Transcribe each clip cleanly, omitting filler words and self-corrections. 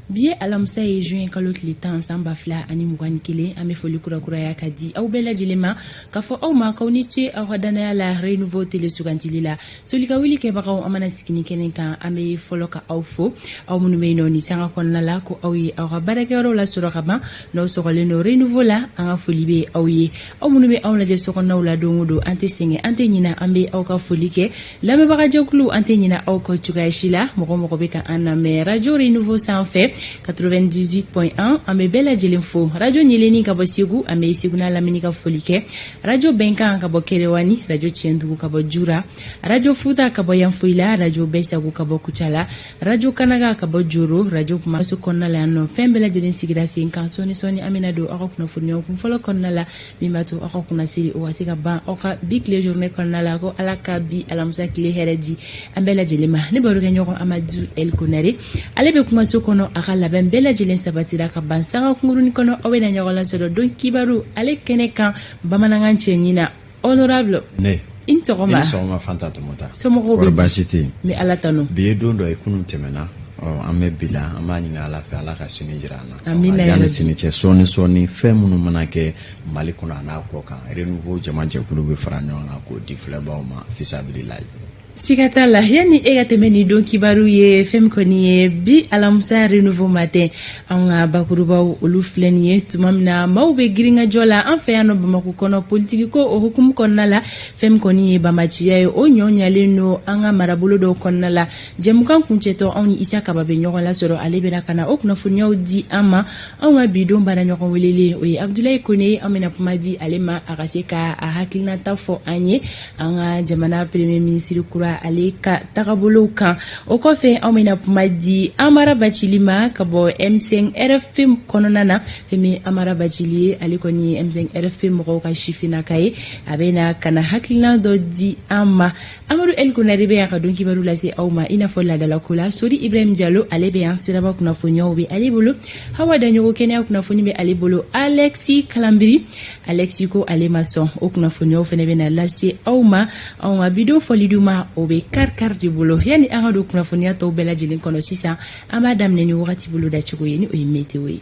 Bi ye alamisa ye, juin kalo tile 10, san 2021. An bɛ foli kurakuraya ka di aw bɛɛ lajɛlen ma, k'a fɔ aw ma k'aw ni ce aw ka dannaya la Renouveau télé sugantili la. Soli ka wuli kɛbagaw, an mana sigi ni kɛnɛ kan, an bɛ fɔlɔ ka aw fo, aw minnu bɛ yen nɔ ni sanga kɔnɔna la, ko aw ye aw ka baarakɛyɔrɔw lasɔrɔ ka ban, n'aw sɔgɔlen don Renouveau la, an ka foli bɛ aw ye. Aw minnu bɛ anw lajɛ sokɔnɔnaw la don o don, an tɛ sɛgɛn, an tɛ ɲina, an bɛ aw ka foli kɛ. Lamɛnbagajɛkulu, an tɛ ɲina aw kɔ cogoya si la. Mɔgɔ mɔgɔ bɛ ka an lamɛn radio Renouveau sanfɛ 98.1, an bɛ bɛɛ lajɛlen fo. Radio Ɲeleni ka bɔ Segu, an bɛ Segu n'a lamini ka foli kɛ. Radio Bɛnkan ka bɔ Kɛrɛwani, radio Tiɲɛdugu ka bɔ Jura, radio Futa ka bɔ Yanfoyila, radio Bɛsagu ka bɔ Kucala, radio Kanaga ka bɔ Joro, radio Kumaso kɔnɔna la yan nɔ. Fɛn bɛɛ lajɛlen sigira sen kan. Sɔɔni sɔɔni, an bɛna don aw ka kunnafoniyaw kun fɔlɔ kɔnɔna la, min b'a to aw ka kunnasiri o ka se ka ban aw ka bi tile journée kɔnɔna la. Ko Ala ka bi alamisa tile hɛrɛ di an bɛɛ lajɛlen ma. Ne barokɛ ɲɔgɔn Amadu El Konare, ale bɛ kumaso kɔnɔ, a ka labɛn bɛɛ lajɛlen sabatira ka ban. Sanga kunkurunin kɔnɔ, aw bɛna ɲɔgɔn lasɔrɔ don kibaru ale kɛnɛ kan bamanankan cɛɲi na. Honorable, ne i ni sɔgɔma. I ni sɔgɔma, Fanta Tɔmɔta. Somɔgɔw bɛ? Baasi tɛ yen. N bɛ Ala tanu. Bi ye don dɔ ye, kunun tɛmɛna, ɔ an bɛ bi la, an b'a ɲini Ala fɛ, Ala ka sini jira an na. Amina. Yanni sini cɛ, sɔɔni sɔɔni, fɛn minnu mana kɛ Mali kɔnɔ a n'a kɔ kan, Renouveau jama jɛkulu bɛ fara ɲɔgɔn kan k'o di filɛbaaw ma fisabililayi. Siga t'a la. Yanni e ka tɛmɛ ni don kibaru ye, fɛn min kɔni ye bi alamisa Renouveau matin, an ka bakurubaw olu filɛ nin ye. Tuma min na maaw bɛ girinkajɔ la an fɛ yan nɔ Bamakɔ kɔnɔ, politiki ko o hukumu kɔnɔna la, fɛn min kɔni ye bamaciya ye, o ɲɔ ɲalen don an ka marabolo dɔw kɔnɔna la. Jɛmukan kuncɛtɔ, anw ni Isa Kaba bɛ ɲɔgɔn lasɔrɔ, ale bɛna ka na o kunnafoniyaw di an ma. Anw ka bi don baara ɲɔgɔn welelen, o ye Abudulayi Kone ye. An bɛna kuma di ale ma, a ka se ka a hakilinata fɔ an ye an ka jamana premier ministre kura ale ka tagabolow kan. O kɔfɛ, anw bɛna kuma di Amara Bacili ma ka bɔ M5 RFP kɔnɔna na. Fɛn min Amara Bacili ye, ale kɔni ye M5 RFP mɔgɔw ka sifinnaka ye, a bɛna ka na hakilina dɔ di an ma. Amadu El Konare bɛ yan ka don kibaru lase aw ma i n'a fɔ laadalako la. Sori Ibrahim Jalo, ale bɛ yan, siraba kunnafoniyaw bɛ ale bolo. Hawa Daɲogo, kɛnɛya kunnafoni bɛ ale bolo. Alexi Kalanbiri, Alexi ko ale ma sɔn, o kunnafoniyaw fana bɛ na lase aw ma. Anw ka bi don fɔli duman, o bɛ kari kari de bolo. Yanni an ka don kunnafoniya tɔw bɛɛ lajɛlen kɔnɔ sisan, an b'a daminɛ ni wagati bolo dacogo ye, ni o ye météo ye.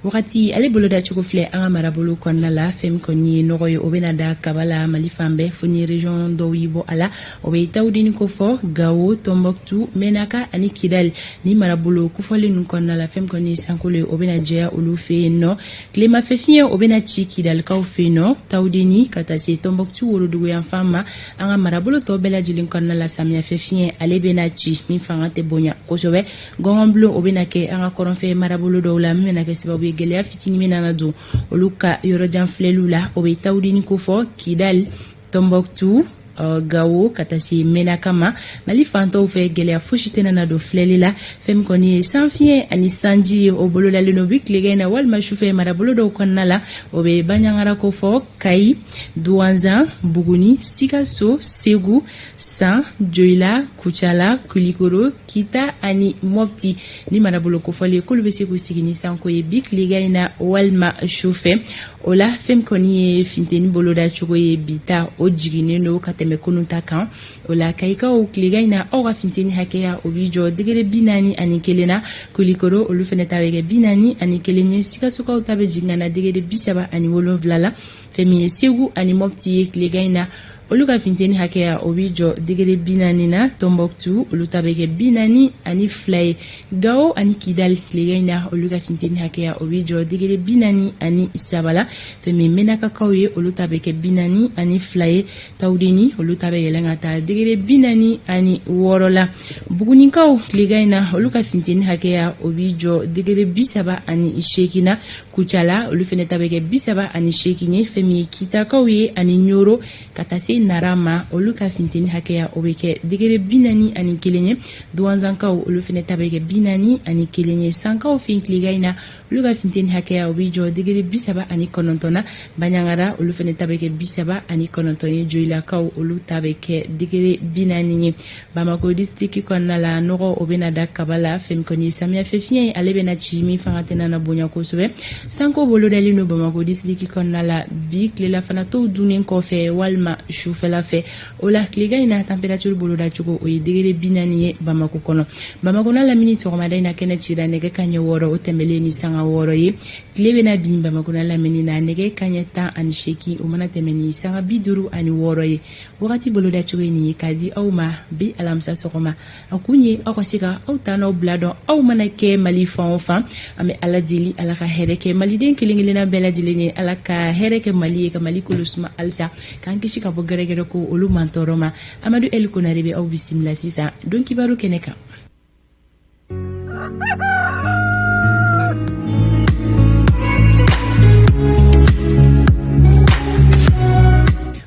Wagati ale bolodacogo filɛ an ka marabolo kɔnɔna la. Fɛn min kɔni ye nɔgɔ ye, o bɛna da kaba la Mali fan bɛɛ, fo ni région dɔw y'i bɔ a la. O bɛ Tawudeni kofɔ, Gawo, Tɔnbɔkutu, Menaka ani Kidali. Ni marabolo kofɔlen ninnu kɔnɔna la, fɛn min kɔni ye sankolo ye, o bɛna jɛya olu fɛ yen nɔ. Tilemafɛ fiɲɛ, o bɛna ci Kidalikaw fɛ yen nɔ, Tawudeni ka taa se Tɔnbɔkutu woroduguyanfan ma. An ka marabolo tɔ bɛɛ lajɛlen kɔnɔna la, samiyɛfɛ fiɲɛ ale bɛna ci min fanga tɛ bonya kosɛbɛ. Gɔngɔnbulon, o bɛna kɛ an ka kɔrɔnfɛ marabolo dɔw la, min bɛna kɛ sababu ye gɛlɛya fitinin bɛna na don olu ka yɔrɔjan filɛliw la. O bɛ Tawudeni kofɔ, Kidali, Tɔnbɔkutu, Gawo ka taa se Menaka ma. Mali fantɔw fɛ, gɛlɛya fosi tɛna na don filɛli la. Fɛn min kɔni ye sanfiɲɛ ani sanji ye, o bololalen don bi tilegan in na walima sufɛ marabolo dɔw kɔnɔna la. O bɛ Banjagara kofɔ, Kayi, Duwanzan, Buguni, Sikaso, Segu, San, Joyila, Kucala, Kulikoro, Kita ani Mɔpti. Ni marabolo kofɔlen, k'olu bɛ se k'u sigi ni sanko ye bi tilegan in na walima sufɛ. O la, fɛn min kɔni ye funteni boloda cogo ye bi ta, o jiginnen don ka tɛmɛ kunun ta kan. O la, Kayikaw, tilegan in na, aw ka funteni hakɛya, o b'i jɔ degré 41 na. Kulikoro, olu fana ta bɛ kɛ 41 ye. Sikasokaw ta bɛ jigin ka na degré 37 la. Fɛn min ye Segu ani Mɔpti ye tilegan in na, olu ka funteni hakɛya, o b'i jɔ degré 40 na. Tɔnbɔkutu, olu ta bɛ kɛ 42 ye. Gawo ani Kidali, tilegan in na, olu ka funteni hakɛya, o b'i jɔ degré 43 la. Fɛn min Menakakaw ye, olu ta bɛ kɛ 42 ye. Tawudeni, olu ta bɛ yɛlɛn ka taa degré 46 la. Bugunikaw, tilegan in na, olu ka funteni hakɛya, o b'i jɔ degré 38 na. Kucala, olu fana ta bɛ kɛ 38 ye. Fɛn min ye Kitakaw ye ani Ɲoro ka taa se Nara ma, olu ka finteni hakɛya o bɛ kɛ degere 41 ye. Duwanzankaw, olu fɛnɛ ta bɛ kɛ 41 ye. Sankaw fɛ yen, tilegan in na, olu ka finteni hakɛya o bɛ jɔ degere 39 na. Baɲangara, olu fɛnɛ ta bɛ kɛ 39 ye. Joyilakaw, olu ta bɛ kɛ degere 40 ye. Bamako distriki kɔnɔna la, nɔgɔ o bɛna da kaba la. Fɛn kɔni ye samiyɛfɛ fiɲɛ ye, ale bɛna ci min fanga tɛna na bonya kosɛbɛ. Sanko bolodalen don Bamako distriki kɔnɔna la bi tilelafana tow dunnen kɔfɛ walima sufɛla fɛ. O la, tilegan in na, température bolodacogo o ye degere 40 ye Bamako kɔnɔ. Bamako n'a lamini, sɔgɔmada in na, kɛnɛ cira nɛgɛ kaɲɛ 6 o tɛmɛlen ni sanga 6 ye. Tile bɛna bin Bamako n'a lamini na nɛgɛ kaɲɛ 18 o mana tɛmɛ ni sanga 56 ye. Wagati bolodacogo ye nin ye k'a di aw ma bi alamisa sɔgɔma. A kun ye aw ka se ka aw ta n'aw bila dɔn, aw mana kɛ Mali fan o fan. An bɛ Ala deli, Ala ka hɛrɛ kɛ maliden kelen kelenna bɛɛ lajɛlen ye. Ala ka hɛrɛ kɛ Mali ye, ka Mali kolo suma halisa, k'an kisi ka bɔ gɛrɛgɛrɛ ko olu mantɔɔrɔ ma. Amadu Eli Konare bɛ aw bisimila sisan don kibaru kɛnɛ kan.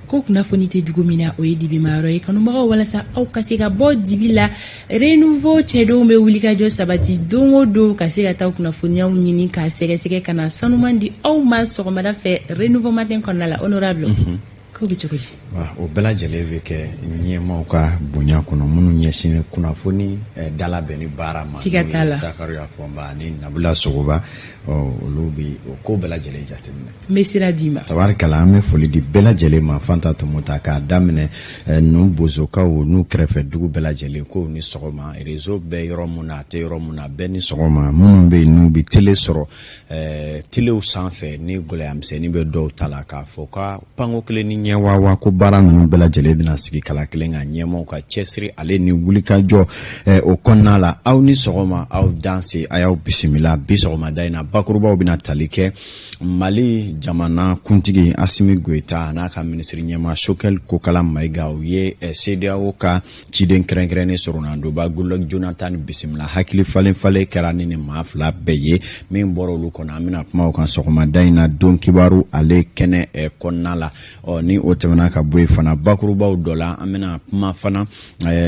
Ko kunnafoni tɛ dugu min na, o ye dibimayɔrɔ ye. Kanubagaw, walasa aw ka se ka bɔ dibi la, Renouveau cɛdenw bɛ wulikajɔ sabati don o don ka se ka taa kunnafoniyaw ɲini k'a sɛgɛsɛgɛ ka na sanuman di aw ma sɔgɔmada fɛ Renouveau matin kɔnɔna la. Honorable, ko bɛ cogo di? O bɛɛ lajɛlen bɛ kɛ ɲɛmaaw ka bonya kɔnɔ, minnu ɲɛsinnen kunnafoni dalabɛnni baara ma. Siga t'a la. Sakaruya Fɔnba ani Nabila Sogoba, olu bɛ o ko bɛɛ lajɛlen jateminɛ. N bɛ sira d'i ma. Tabarikala, an bɛ foli di bɛɛ lajɛlen ma Fanta Tɔmɔta, k'a daminɛ ninnu bozokaw n'u kɛrɛfɛ dugu bɛɛ lajɛlen, ko ni sɔgɔma. Réseau bɛ yɔrɔ min na, a tɛ yɔrɔ min na, bɛɛ ni sɔgɔma. Minnu bɛ yen n'u bɛ télé sɔrɔ téléw sanfɛ, ni gɛlɛyamisɛnnin bɛ dɔw ta la, k'a fɔ ka panko kelen ni ɲɛ wawa ko baara ninnu bɛɛ lajɛlen bɛna sigi kala kelen kan, ɲɛmaaw ka cɛsiri ale ni wulikajɔ o kɔnɔna la. Aw ni sɔgɔma, aw danse, a y'aw bisimila bi sɔgɔmada in na. Bakurubaw bɛna tali kɛ Mali jamana kuntigi Asimi Goyita n'a ka minisiri ɲɛmaa Sogɛli Kokala Mayiga, u ye CEDEAO ka ciden kɛrɛnkɛrɛnnen soronadonba Goodluck Jonathan bisimila. Hakili falen falen kɛra ni nin maa fila bɛɛ ye. Min bɔra olu kɔnɔ, an bɛna kuma o kan sɔgɔmada in na don kibaru ale kɛnɛ kɔnɔna la. Ɔ ni o tɛmɛna ka bɔ yen fana, bakurubaw dɔ la, an bɛna kuma fana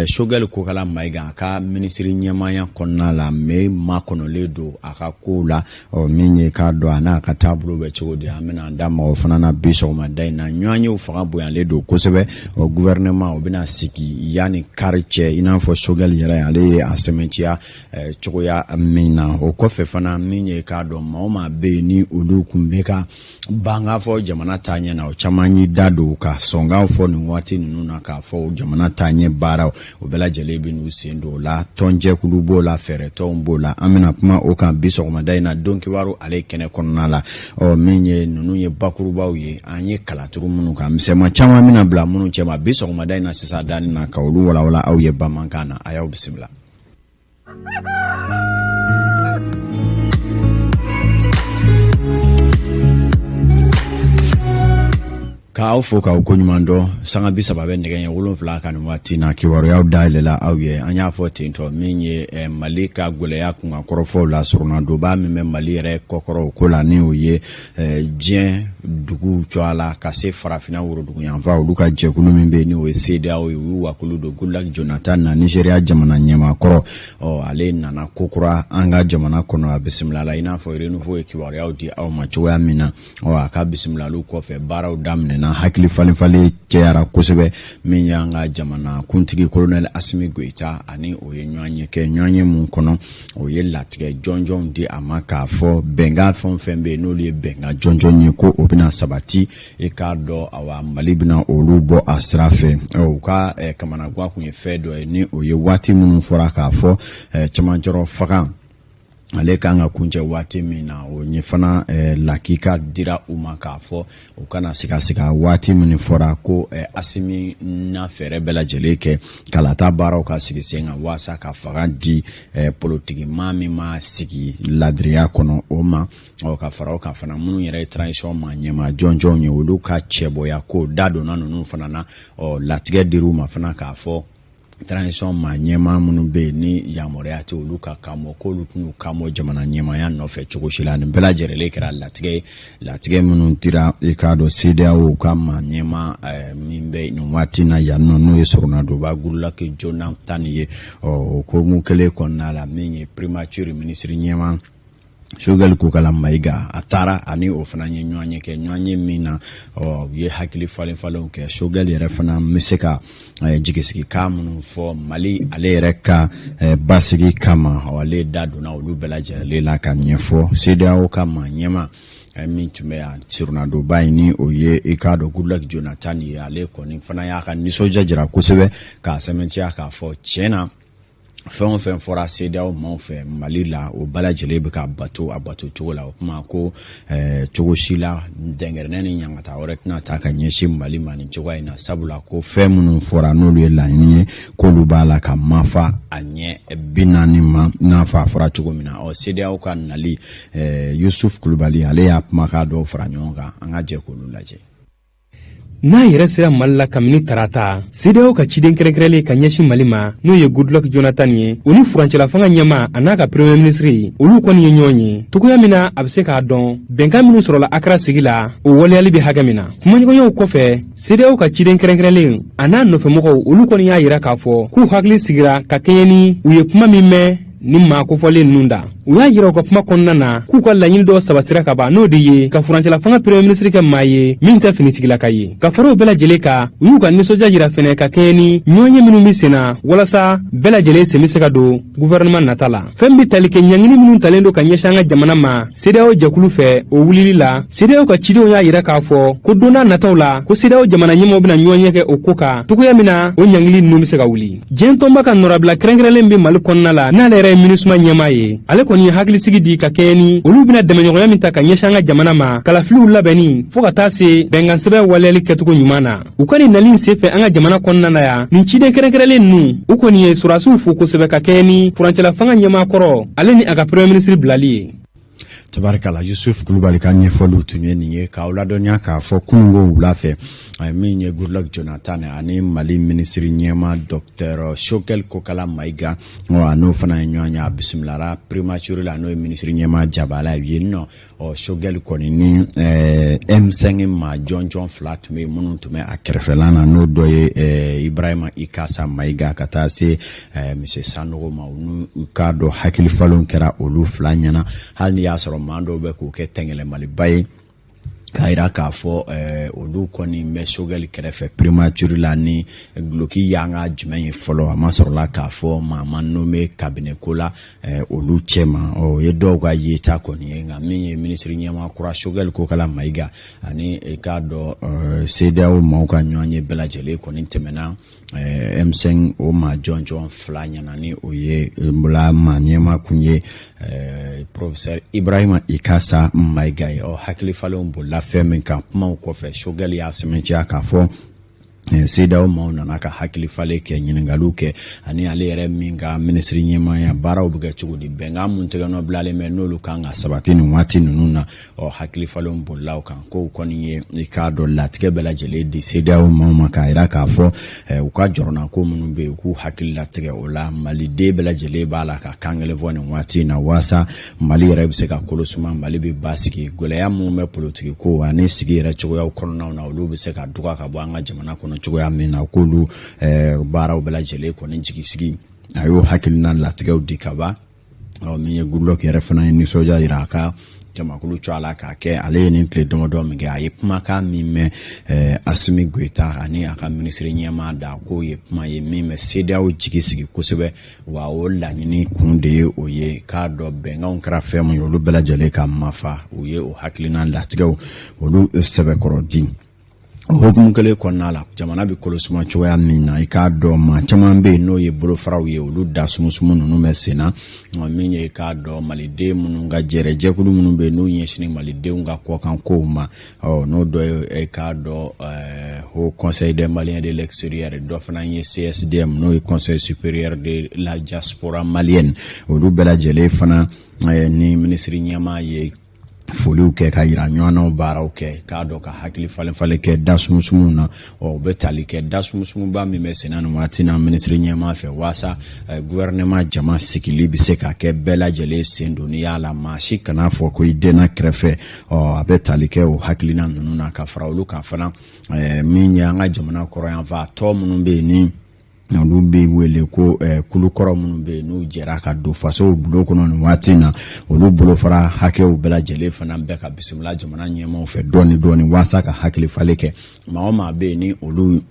Sogɛli Kokala Mayiga ka minisiri ɲɛmaaya kɔnɔna la, mai makɔnɔlen don a ka kow la. Ɔ min ye k'a dɔn a n'a ka taabolo bɛ cogo di, an bɛna an da maga o fana na bi sɔgɔmada in na. Ɲɔgɔnyew fanga bonyalen don kosɛbɛ. Ɔ gouvernement o bɛna sigi yanni kari cɛ, i n'a fɔ Sogɛli yɛrɛ ale ye a sɛmɛntiya cogoya min na. O kɔfɛ fana, min ye k'a dɔn maa o maa bɛ yen ni olu kun bɛ ka bankan fɔ jamana taaɲɛ na, o caman y'i da don ka sɔnkan fɔ nin waati ninnu na k'a fɔ jamana taaɲɛ baaraw, o bɛɛ lajɛlen bɛ n'u sen don o la. Tɔnjɛkulu b'o la, fɛɛrɛtɔnw b'o la. An bɛna kuma o kan bi sɔgɔmada in na don kibaru ale kɛnɛ kɔnɔna la. Ɔ min ye ninnu ye bakurubaw ye, an ye kalaturu minnu kan, misɛnman caman bɛna bila minnu cɛma bi sɔgɔmada in na sisan danni na, ka olu walawala aw ye bamanankan na. A y'aw bisimila. K'aw fo k'aw koɲuman dɔn. Sanga 30 bɛ nɛgɛ ɲɛ 7 kan nin waati na, kibaruyaw dayɛlɛla aw ye. An y'a fɔ tentɔ, min ye Mali ka gɛlɛya kunkan kɔrɔfɔw la, soronadonba min bɛ Mali yɛrɛ kɔkɔrɔ o ko la, ni o ye diɲɛ duguw cogoya la ka se farafinna woroduguyanfan, olu ka jɛkulu min bɛ yen ni o ye CEDEAO ye, u y'u wakulu don Goodluck Jonathan na, Nizeriya jamana ɲɛmaa kɔrɔ. Ɔ ale nana kokura an ka jamana kɔnɔ, a bisimilala i n'a fɔ Renouveau ye kibaruyaw di aw ma cogoya min na. Ɔ a ka bisimilaliw kɔfɛ, baaraw daminɛna, hakili falen falen cayara kosɛbɛ. Min y'an ka jamana kuntigi Colonel Asimi Goyita ani o ye ɲɔgɔnye kɛ, ɲɔgɔnye mun kɔnɔ o ye latigɛ jɔnjɔnw di a ma, k'a fɔ bɛnkan fɛn o fɛn bɛ yen n'olu ye bɛnkan jɔnjɔn ye, ko o bɛna sabati. I k'a dɔn awa Mali bɛna olu bɔ a sira fɛ. U ka kamanagan kun ye fɛn dɔ ye, ni o ye waati minnu fɔra k'a fɔ cɛmancɛrɔ fanga ale kan ka kuncɛ waati min na, o ye fana lakika dira u ma k'a fɔ u kana sigasiga. Waati min fɔra ko Asimi na fɛɛrɛ bɛɛ lajɛlen kɛ kalata baaraw ka sigi sen kan waasa ka fanga di politikimaa min ma sigi ladiriya kɔnɔ o ma. Ɔ ka fara o kan fana, minnu yɛrɛ ye transition maa ɲɛmaa jɔnjɔnw ye, olu ka cɛbɔya ko da donna ninnu fana na. Ɔ latigɛ dir'u ma fana k'a fɔ Transition maa ɲɛmaa minnu bɛ yen ni yamaruya tɛ olu ka kan bɔ, k'olu tɛn'u kan bɔ jamana ɲɛmaaya nɔfɛ cogo si la. Nin bɛɛ lajɛlen kɛra latigɛ ye, latigɛ minnu dira i k'a dɔn CEDEAO ka maa ɲɛmaa min bɛ nin waati na yan nɔ, n'o ye soronadoba Goodluck Jonathan ye. Ɔ, o ko kelen kɔnɔna la, min ye primature minisiri ɲɛmaa Choguel Kokalla Maïga, a taara ani o fana ye ɲɔgɔn ye kɛ, ɲɔgɔn ye min na, ɔ, u ye hakili falen falenw kɛ. Choguel yɛrɛ fana bɛ se ka jigisigikan minnu fɔ Mali ale yɛrɛ ka basigi kama, ɔ, ale da donna olu bɛɛ lajɛlen la ka ɲɛfɔ CEDEAO ka maa ɲɛmaa min tun bɛ yan soronadoba in, ni o ye i k'a dɔn Goodluck Jonathan ye. Ale kɔni fana y'a ka nisɔndiya jira kosɛbɛ, k'a sɛmɛntiya k'a fɔ tiɲɛ na, fɛn o fɛn fɔra CEDEAO maaw fɛ Mali la, o bɛɛ lajɛlen bɛ ka bato a bato cogo la. O kuma ko cogo si la, dɛnkɛrɛnɛ ni ɲangata wɛrɛ tɛna ta ka ɲɛsin Mali ma nin cogoya in na, sabula ko fɛn minnu fɔra, n'olu ye laɲini ye, k'olu b'a la ka mafa a ɲɛ 40 ma, n'a fɔ a fɔra cogo min na. Ɔ, CEDEAO ka nali, Yusuf Kulubali, ale y'a kumakan dɔw fara ɲɔgɔn kan, an ka jɛ k'olu lajɛ. N'a yɛrɛ sera Mali la kabini tarata, CEDEAO ka ciden kɛrɛnkɛrɛnlen ka ɲɛsin Mali ma, n'o ye Goodluck Jonathan ye, o ni furancɛla fanga ɲɛma a n'a ka premier ministre, olu kɔni ye ɲɔgɔn ye togoya min na a bɛ se k'a dɔn bɛnkan minnu sɔrɔla Akara sigi la, o waleyali bɛ hakɛ min na. Kumaɲɔgɔnyaw kɔfɛ, CEDEAO ka ciden kɛrɛnkɛrɛnlen a n'a nɔfɛmɔgɔw, olu kɔni y'a yira k'a fɔ k'u hakili sigira ka kɛɲɛ ni u ye kuma min mɛn ni maa kofɔlen ninnu da. U y'a yira u ka kuma kɔnɔna na k'u ka laɲini dɔw sabatira ka ban, n'o de ye ka furancɛla fanga premier ministre kɛ maa ye min tɛ finitigilaka ye. Ka fara o bɛɛ lajɛlen kan, u y'u ka nisɔndiya jira fɛnɛ ka kɛɲɛ ni ɲɔgɔnye minnu bɛ sen na walasa bɛɛ lajɛlen sen bɛ se ka don gouvernement nata la. Fɛn bɛ tali kɛ ɲangini minnu talen don ka ɲɛsin an ka jamana ma CEDEAO jɛkulu fɛ, o wulili la, CEDEAO ka cidenw y'a yira k'a fɔ ko don n'a nataw la, ko CEDEAO jamana ɲɛmɔgɔw bɛna ɲɔgɔnye kɛ o ko kan togoya min na o ɲangili ninnu bɛ se ka wuli. Diɲɛ tɔnba ka nɔrabila kɛrɛnkɛrɛnlen bɛ Mali kɔnɔna la, n'ale yɛrɛ ye MINUSMA ɲɛmaa ye, ale kɔni ye hakilisigi di ka kɛɲɛ ni olu bɛna dɛmɛɲɔgɔnya min ta ka ɲɛsin an ka jamana ma, kalafiliw labɛnni fɔɔ ka taa se bɛnkansɛbɛn waleyali kɛcogo ɲuman na. U ka nin nali in senfɛ an ka jamana kɔnɔna na yan, nin ciden kɛrɛnkɛrɛnlen ninnu, u kɔni ye sɔrɔdasiw fo kosɛbɛ ka kɛɲɛ ni furancɛla fanga ɲɛmaa kɔrɔ, ale ni a ka premier ministre bilali ye. Tabarikala, Yusuf Kulubali ka ɲɛfɔliw tun ye nin ye. K'aw ladɔnniya k'a fɔ kununko wula fɛ, min ye Goodluck Jonathan ani Mali minisiri ɲɛma Docteur Choguel Kokalla Maïga, a n'o fana ye ɲɔgɔn ye, a bisimilara primature la, n'o ye minisiri ɲɛma jabala ye yen nɔ. Ɔ, Choguel kɔni ni M5 maa jɔnjɔn fila tun bɛ yen minnu tun bɛ a kɛrɛfɛla na, n'o dɔ ye Ibrahima Ikasa Maïga ka taa se Monsieur Sanogo ma. U k'a dɔn hakili falenw kɛra olu fila ɲɛna, hali n'i y'a sɔrɔ maa dɔw bɛ k'o kɛ tɛngɛlɛmaliba ye, k'a yira k'a fɔ olu kɔni bɛ Choguel kɛrɛfɛ primature la ni duloki y'an ka jumɛn ye fɔlɔ. A ma sɔrɔla k'a fɔ maa ma nommé cabinet ko la olu cɛma. O ye dɔw ka yeta kɔni ye, nka min ye minisiri ɲɛmaa kura Choguel Kokalla Maïga ani i k'a dɔn CEDEAO maaw ka ɲɔgɔn ye bɛɛ lajɛlen kɔni tɛmɛna M5 o maa jɔnjɔn fila ɲɛna, ni o ye la maa ɲɛmaa kun ye professeur Ibrahima Ikasa Maïga ye. Ɔ, hakili falenw bolila fɛn min kan kumaw kɔfɛ, Choguel y'a sɛmɛntiya k'a fɔ CEDEAO maaw nana ka hakili falen kɛ, ɲininkaliw kɛ, ani ale yɛrɛ min ka minisiri ɲɛmaaya baaraw bɛ kɛ cogo di, bɛnkan mun tɛgɛ nɔ bilalen bɛ, n'olu kan ka sabati nin waati ninnu na. Ɔ, hakili falenw bolila o kan kow kɔni ye i k'a dɔn latigɛ bɛɛ lajɛlen di CEDEAO maaw ma, k'a yira k'a fɔ u ka jɔrɔnako minnu bɛ yen, u k'u hakili latigɛ o la. Maliden bɛɛ lajɛlen b'a la ka kan kelen fɔ nin waati in na, waasa Mali yɛrɛ bɛ se ka kolo suma, Mali bɛ basigi, gɛlɛya minnu bɛ politiki ko ani sigi yɛrɛ cogoyaw kɔnɔnaw na, olu bɛ se ka duga ka bɔ an ka jamana kɔnɔ cogoya min na. K'olu baaraw bɛɛ lajɛlen kɔni jigi sigi, a y'o hakilina latigɛw di ka ban. Ɔ, min ye Goodluck yɛrɛ fana ye nisɔndiya yira a ka jamakulu cogoya la k'a kɛ ale ye nin tile damadɔ min kɛ, a ye kumakan min mɛn Assimi Goïta ani a ka minisiri ɲɛmaa da, k'o ye kuma ye min bɛ CEDEAO jigi sigi kosɛbɛ. Wa o laɲini kun de ye o ye k'a dɔn bɛnkanw kɛra fɛn mun ye, olu bɛɛ lajɛlen ka mafa. U ye o hakilina latigɛw olu sɛbɛkɔrɔ di. O hukumu kelen kɔnɔna la, jamana bɛ kolo suma cogoya min na, i k'a dɔn maa caman bɛ yen n'o ye bolofaraw ye, olu da sumusumu ninnu bɛ sen na. Min ye k'a dɔn maliden minnu ka jɛrɛ jɛkulu minnu bɛ yen n'u ɲɛsinni malidenw ka kɔkan kow ma, ɔ, n'o dɔ ye k'a dɔn Haut Conseil des Maliens de l'extérieur, dɔ fana ye CSDM, n'o ye Conseil supérieur de la diaspora malienne, olu bɛɛ lajɛlen fana ni minisiri ɲɛmaa ye. Foliw kɛ ka yira ɲɔgɔn na, baaraw kɛ k'a dɔn ka hakili falen falen kɛ da sumusumu na. Ɔ, u bɛ tali kɛ da sumusumuba min bɛ senna nin waati na minisiri ɲɛmaa fɛ, waasa gouvernement jama sigili bɛ se ka kɛ bɛɛ lajɛlen sen don n'i y'a la, maa si kana fɔ ko i denna kɛrɛfɛ. Ɔ, a bɛ tali kɛ o hakilina ninnu na. Ka fara olu kan fana, min ye an ka jamana kɔrɔyanfan tɔ minnu bɛ yen, ni olu bɛ wele ko kulukɔrɔ minnu bɛ yen, n'u jɛra ka don fasow bulon kɔnɔ nin waati in na, olu bolofara hakɛw bɛɛ lajɛlen fana bɛ ka bisimila jamana ɲɛmaaw fɛ dɔɔni dɔɔni, waasa ka hakili falen kɛ. Maa o maa bɛ yen ni olu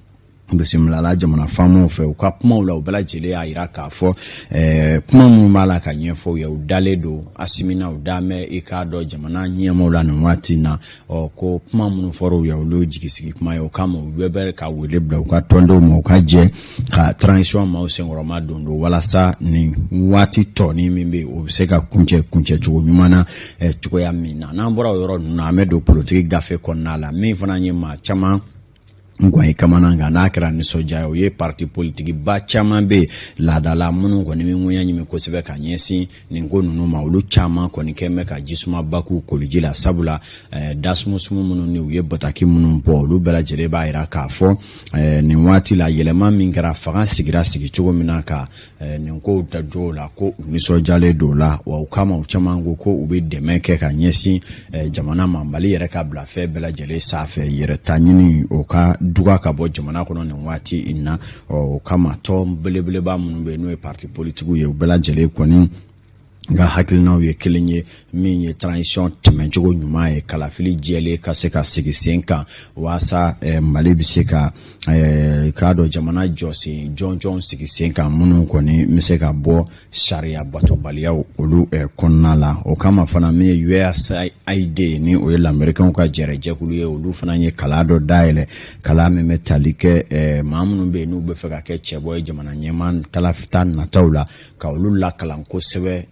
bisimilala jamana faamaw fɛ, u ka kumaw la, u bɛɛ lajɛlen y'a jira k'a fɔ kuma minnu b'a la ka ɲɛfɔ u ye, u dalen don Asimi na, u dalen bɛ i k'a dɔn jamana ɲɛmaaw la nin waati in na. Ɔ, ko kuma minnu fɔra u ye, olu ye jigisigi kuma ye. O kama, u bɛɛ bɛ ka wele bila u ka tɔndenw ma, u ka jɛ ka transition maaw senkɔrɔma don don, walasa nin waati tɔnin min bɛ yen, o bɛ se ka kuncɛ kuncɛcogo ɲuman na cogoya min na. N'an bɔra o yɔrɔ ninnu na, an bɛ don politiki gafe kɔnɔna la, min fana ye maa caman gwan kamana kan n'a kɛra nisɔndiya ye, o ye parti politiki ba caman bɛ yen laadala minnu kɔni bɛ ŋunya ɲimi kosɛbɛ ka ɲɛsin nin ko ninnu ma, olu caman kɔni kɛn bɛ ka jisuma ba k'u koliji la, sabula dasumusumu minnu ni u ye bataki minnu bɔ, olu bɛɛ lajɛlen b'a jira k'a fɔ nin waati la, yɛlɛma min kɛra, fanga sigira sigi cogo min na, ka nin kow dacogo la, ko u nisɔndiyalen don o la. Wa o kama, u caman ko ko u bɛ dɛmɛ kɛ ka ɲɛsin jamana ma, Mali yɛrɛ ka bila fɛn bɛɛ lajɛlen sanfɛ, yɛrɛ ta ɲini, o ka duga ka bɔ jamana kɔnɔ nin waati in na. O kama, tɔn belebeleba minnu bɛ yen, n'o ye parti politikiw ye, u bɛɛ lajɛlen kɔni nka hakilinaw ye kelen ye, min ye transition tɛmɛcogo ɲuman ye, kalafili jɛlen ka se ka sigi sen kan, waasa Mali bɛ se ka k'a dɔn jamana jɔsen jɔnjɔn sigi sen kan, minnu kɔni bɛ se ka bɔ sariya batobaliyaw olu kɔnɔna la. O kama fana, min ye USAID, ni o ye lamɛrikɛnw ka jɛrɛjɛkulu ye, olu fana ye kalan dɔ dayɛlɛ, kalan min bɛ tali kɛ maa minnu bɛ yen, n'u bɛ fɛ ka kɛ cɛbɔ ye jamana ɲɛmaa kalata nataw la, ka olu lakalan kosɛbɛ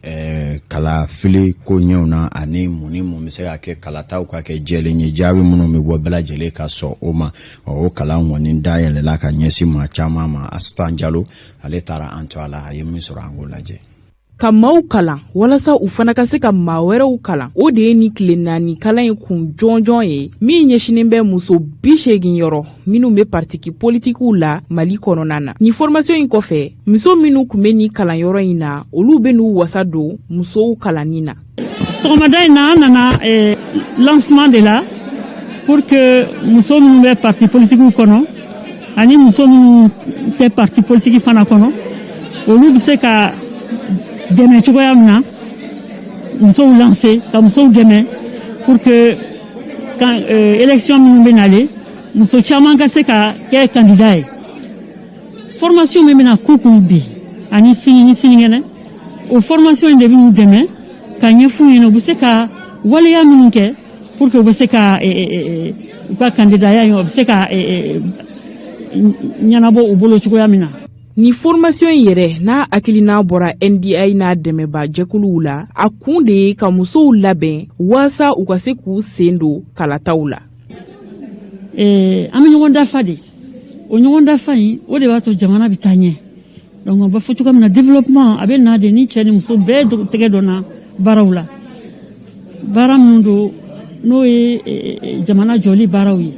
kalafili koɲɛw na, ani mun ni mun bɛ se ka kɛ kalataw ka kɛ jɛlen ye, jaabi minnu bɛ bɔ, bɛɛ lajɛlen ka sɔn o ma. O kalan kɔni dayɛlɛla ka ɲɛsin maa caman ma. Asitan Jalo, ale taara an to a la, a ye min sɔrɔ, an k'o lajɛ. Ka maaw kalan walasa u fana ka se ka maa wɛrɛw kalan, o de ye ni tile 4 kalan in kun jɔnjɔn ye, min ɲɛsinnen bɛ muso 80 yɔrɔ minnu bɛ partiki politikiw la Mali kɔnɔna na. Nin formation in kɔfɛ, muso minnu tun bɛ nin kalanyɔrɔ in na, olu bɛ n'u wasa don musow kalanni na. Sɔgɔmada in na, an nana lancement de la pour que muso minnu bɛ parti politikiw kɔnɔ ani muso minnu tɛ parti politique fana kɔnɔ, olu bɛ se ka dɛmɛ cogoya min na, musow lancer, ka musow dɛmɛ pour que quand élection minnu bɛ nalen, muso caman ka se ka kɛ candidat ye. Formation min bɛna k'u kun bi ani sini ni sinikɛnɛ, o formation in de bɛ n'u dɛmɛ ka ɲɛf'u ɲɛna u bɛ se ka waleya minnu kɛ pour que u bɛ se ka u ka candidat in, o bɛ se ka ɲɛnabɔ u bolo cogoya min na. Ni formation in yɛrɛ n'a hakilina bɔra NDI n'a dɛmɛba jɛkuluw la, a kun de ye ka musow labɛn waasa u ka se k'u sen don kalataw la. An bɛ ɲɔgɔn dafa de. O ɲɔgɔn dafa in, o de b'a to jamana bɛ taa ɲɛ. Donc a b'a fɔ cogoya min na, développement a bɛ na de ni cɛ ni muso bɛɛ tɛgɛ donna baaraw la, baara minnu don, n'o ye jamana jɔli baaraw ye.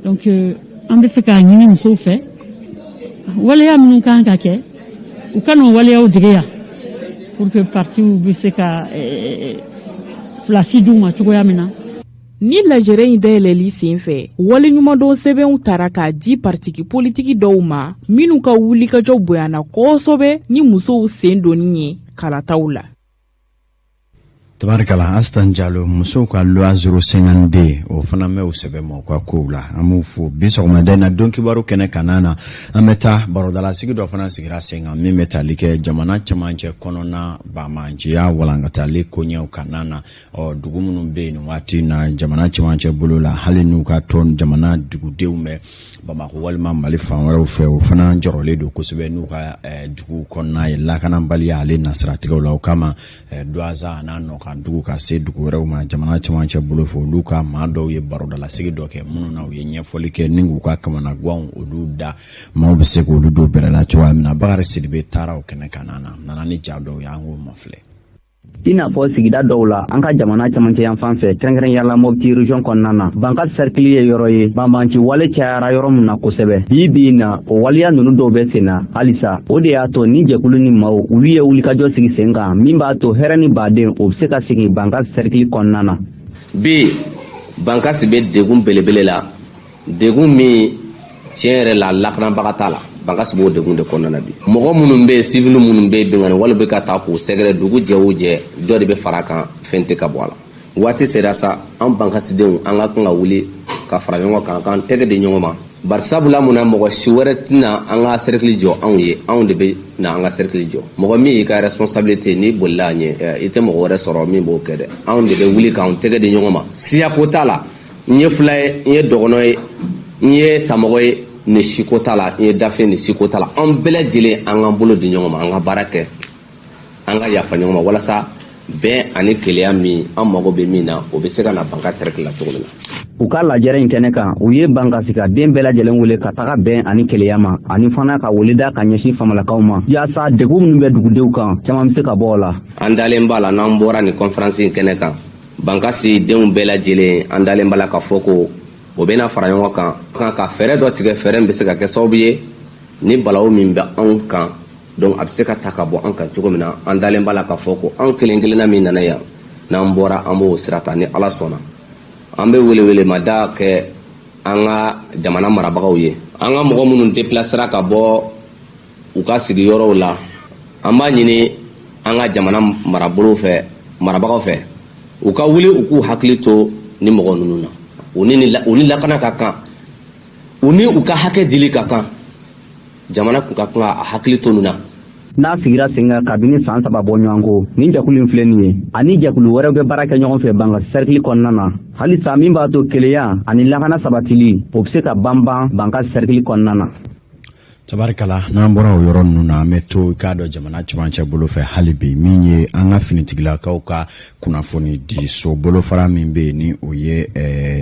Donc an bɛ fɛ k'a ɲini musow fɛ, waleya minnu kan ka kɛ, u ka n'o waleyaw dege yan pour que partiw bɛ se ka place d'u ma cogoya min na. Ni lajɛrɛ in dayɛlɛli sen fɛ, waleɲumandɔn sɛbɛnw tara k'a di partiki politiki dɔw ma, minnu ka wulikajɔ bonyana kosɛbɛ ni musow sen donni ye kalataw la. Tabarikala, Asitan Jalo. Musow ka loi 052, o fana bɛ u sɛbɛ ma u ka kow la. An b'u fo bi sɔgɔmada in na. Don kibaru kɛnɛ kanna na, an bɛ taa barodalasigi dɔ fana sigira sen kan, min bɛ tali kɛ jamana cɛmancɛ kɔnɔna banbaanciya walankatali koɲɛw kanna na. Ɔ, dugu minnu bɛ yen nin waati na jamana cɛmancɛ bolo la, hali n'u ka tɔn jamana dugudenw bɛ Bamakɔ walima Mali fan wɛrɛw fɛ, o fana jɔrɔlen don kosɛbɛ n'u ka dugu kɔnɔna ye lakanabaliya ale nasiratigɛw la. O kama, Duwanza n'a nɔkan dugu ka se dugu wɛrɛw ma jamana cɛmancɛ bolo fɛ, olu ka maa dɔw ye barodalasigi dɔ kɛ, minnu na u ye ɲɛfɔli kɛ ni k'u ka kamanaganw olu da, maaw bɛ se k'olu don bɛrɛ la cogoya min na. Bakari Sidibe taara o kɛnɛ kan na, nana ni ja dɔw ye, an k'o mafilɛ. I n'a fɔ sigida dɔw la an ka jamana camancɛ yanfan fɛ, kɛrɛnkɛrɛnya la Mɔpti région kɔnɔna na, Bankas sɛrikili ye yɔrɔ ye banbanci wale cayara yɔrɔ min na kosɛbɛ. Bi bi in na, o waleya ninnu dɔw bɛ sen na halisa. O de y'a to ni jɛkulu ni maaw olu ye wulikajɔ sigi sen kan min b'a to hɛrɛ ni baden o bɛ se ka segin Bankas sɛrikili kɔnɔna na. Bi, Bankasi bɛ degun belebele la, degun min tiɲɛ yɛrɛ la lakanabaga t'a la. Bankasi b'o degun de kɔnɔna na bi. Mɔgɔ minnu bɛ yen, sivili minnu bɛ yen, binkanni wale bɛ ka taa k'u sɛgɛrɛ. Dugu jɛ o jɛ, dɔ de bɛ fara a kan, fɛn tɛ ka bɔ a la. Waati sera sa, an bankasidenw, an ka kan ka wuli ka fara ɲɔgɔn kan, k'an tɛgɛ di ɲɔgɔn ma. Bari sabula mun na? Mɔgɔ si wɛrɛ tɛna an ka cercle jɔ anw ye, anw de bɛ na an ka cercle jɔ. Mɔgɔ min y'i ka responsabilité, n'i bolila a ɲɛ, i tɛ mɔgɔ wɛrɛ sɔrɔ min b'o kɛ dɛ. Anw de bɛ wuli k'an tɛgɛ di ɲɔgɔn ma. Siyako t'a la, n ye fula ye, n ye dɔgɔnɔ ye, n ye samɔgɔ ye, nin siko t'a la, n ye dafe, nin siko t'a la. An bɛɛ lajɛlen, an k'an bolo di ɲɔgɔn ma, an ka baara kɛ, an ka yafa ɲɔgɔn ma, walasa bɛn ani kelenya min an mago bɛ min na, o bɛ se ka na Banka cercle la cogo min na. U ka lajɛrɛ in kɛnɛ kan, u ye Bankasika den bɛɛ lajɛlen wele ka taga bɛn ani kelenya ma, ani fana ka wele da ka ɲɛsin famalakaw ma, yaasa degun minnu bɛ dugudenw kan, caman bɛ se ka bɔ o la. An dalen b'a la, n'an bɔra nin conférence in kɛnɛ kan, Bankasi denw bɛɛ lajɛlen, an dalen b'a la k'a fɔ ko o bɛna fara ɲɔgɔn kan kan ka fɛɛrɛ dɔ tigɛ, fɛɛrɛ min bɛ se ka kɛ sababu ye ni balawu min bɛ anw kan, donc a bɛ se ka ta ka bɔ an kan cogo min na. An dalen b'a la k'a fɔ ko an kelen kelenna min nana yan, n'an bɔra, an b'o sira ta ni Ala sɔnna. An bɛ welewelemada kɛ an ka jamana marabagaw ye, an ka mɔgɔ minnu déplacera ka bɔ u ka sigiyɔrɔw la. An b'a ɲini an ka jamana marabolo fɛ, marabagaw fɛ, u ka wuli u k'u hakili to ni mɔgɔ ninnu na. U ni lakana ka kan, u ni u ka hakɛ dili ka kan. Jamana kun ka kan a hakili to nin na. N'a sigira sen kan kabini san 3 bɔ ɲɔgɔn ko, nin jɛkulu in filɛ nin ye, ani jɛkulu wɛrɛw bɛ baara kɛ ɲɔgɔn fɛ Bankas sɛrikili kɔnɔna na halisa, min b'a to kelenya ani lakana sabatili o bɛ se ka banban Bankas sɛrikili kɔnɔna na. Tabarikala, n'an bɔra o yɔrɔ ninnu na, an bɛ to i k'a dɔn jamana cɛmancɛ bolo fɛ hali bi, min ye an ka finitigilakaw ka kunnafoni di so bolofara min bɛ yen, ni o ye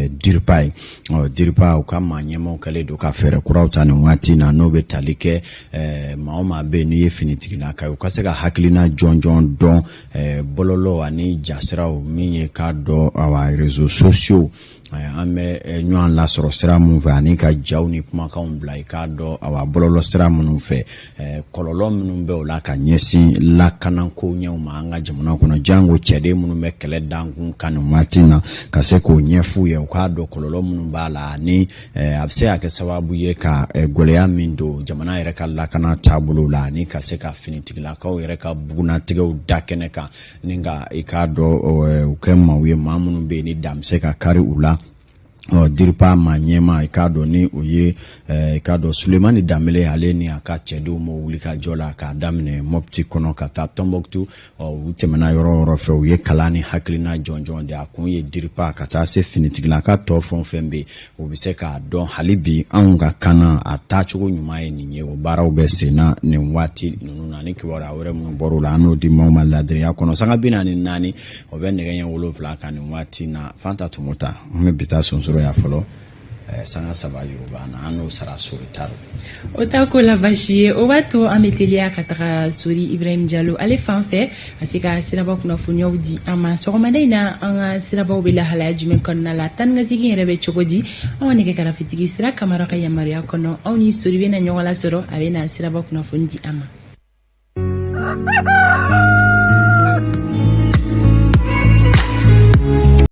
DIRPA ye. Ɔ, DIRPA, u ka maa ɲɛmaaw kɛlen don ka fɛɛrɛ kuraw ta nin waati na, n'o bɛ tali kɛ maa o maa bɛ yen n'i ye finitigilaka ye, u ka se ka hakilina jɔnjɔn dɔn bɔlɔlɔ ani jasiraw, min ye k'a dɔn, awa, réseaux sociaux, an bɛ ɲɔgɔn lasɔrɔ sira minnu fɛ, ani ka jaw ni kumakanw bila i k'a dɔn, awa, bɔlɔlɔ sira minnu fɛ, kɔlɔlɔ minnu bɛ o la ka ɲɛsin lakanako ɲɛw ma an ka jamana kɔnɔ, jango cɛden minnu bɛ kɛlɛ dankun kan nin waati na, ka se k'o ɲɛf'u ye, u k'a dɔn kɔlɔlɔ minnu b'a la, ani a bɛ se ka kɛ sababu ye ka gɛlɛya min don jamana yɛrɛ ka lakana taabolo la, ani ka se ka finitigilakaw yɛrɛ ka bugunnatigɛw da kɛnɛ kan, ni ka i k'a dɔn u kɛ maaw ye, maa minnu bɛ yen ni dan bɛ se ka kari u la. Ɔ, DIRPA maa ɲɛmaa, i k'a dɔn ni o ye i k'a dɔn Sulemani Danbele, ale ni a ka cɛdenw m'o wuli ka jɔ la k'a daminɛ Mɔpti kɔnɔ ka taa Tɔnbɔkutu. Ɔ, u tɛmɛna yɔrɔ o yɔrɔ fɛ, u ye kalan ni hakilina jɔnjɔn de. A kun ye DIRPA ka taa se finitigilaka tɔ fɛn o fɛn bɛ yen, u bɛ se k'a dɔn hali bi anw ka kan na, a taacogo ɲuman ye nin ye. O baaraw bɛ sen na nin waati ninnu na, ni kibaruya wɛrɛ minnu bɔr'o la, an n'o di maaw ma ladiriya kɔnɔ. Sanga 44, o bɛ nɛgɛ ɲɛ 7 kan nin waati na. Fanta Tumuta, an bɛ bi ta sonsoro ya fɔlɔ. Sanga 3 yuruba na, an n'o sara sori ta. O ta ko la baasi ye, o b'a to an bɛ teliya ka taga Sori Ibrahim Jalo ale fan fɛ, a se ka siraba kunnafoniyaw di an ma. Sɔgɔmada in na, an ka sirabaw bɛ lahalaya jumɛn kɔnɔna la? Tan ni ka segin yɛrɛ bɛ cogo di? An ka nɛgɛ karafetigi Sira Kamara ka yamaruya kɔnɔ, aw ni Sori bɛna ɲɔgɔn lasɔrɔ, a bɛna siraba kunnafoni di an ma.